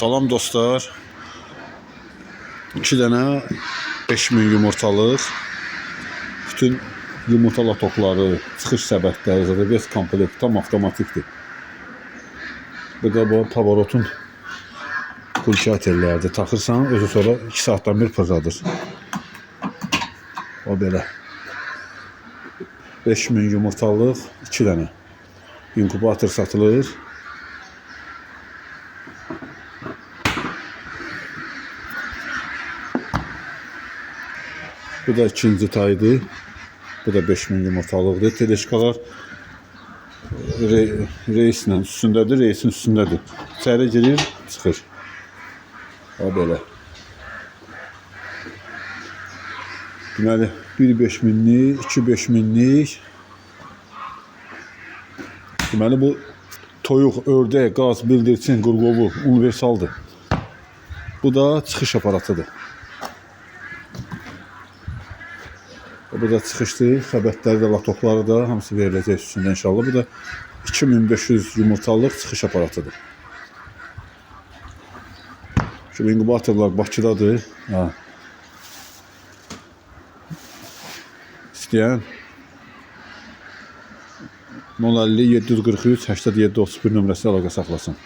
Salam dostlar. 2 dənə 5000 yumurtalıq. Bütün yumurta latokları, çıxış səbətləri, zaten ves komplekt tam avtomatikdir. Bu da bu pavarotun pulkatellərdir. Taxırsan, özü sonra 2 saatdan bir fırladır. O belə. 5000 yumurtalıq 2 dənə. İnkubator satılır. Bu da ikinci taydı. Bu da 5000 yumurtalıqdır. Teleşkalar reyslə üstündədir, reysin üstündədir. İçəri girir, çıxır. O belə. Deməli, 1 5000-lik, 2 5000-lik. Deməli bu toyuq, ördək, qaz, bildirçin, qurqovu universaldır. Bu da çıxış aparatıdır. Bu da çıxışdır. Səbətləri də, latokları da hamısı veriləcək üstündə inşallah. Bu da 2500 yumurtalıq çıxış aparatıdır. Şu inkubatorlar Bakıdadır. Ha. İstəyən 050 743 87 31 nömrəsi əlaqə saxlasın.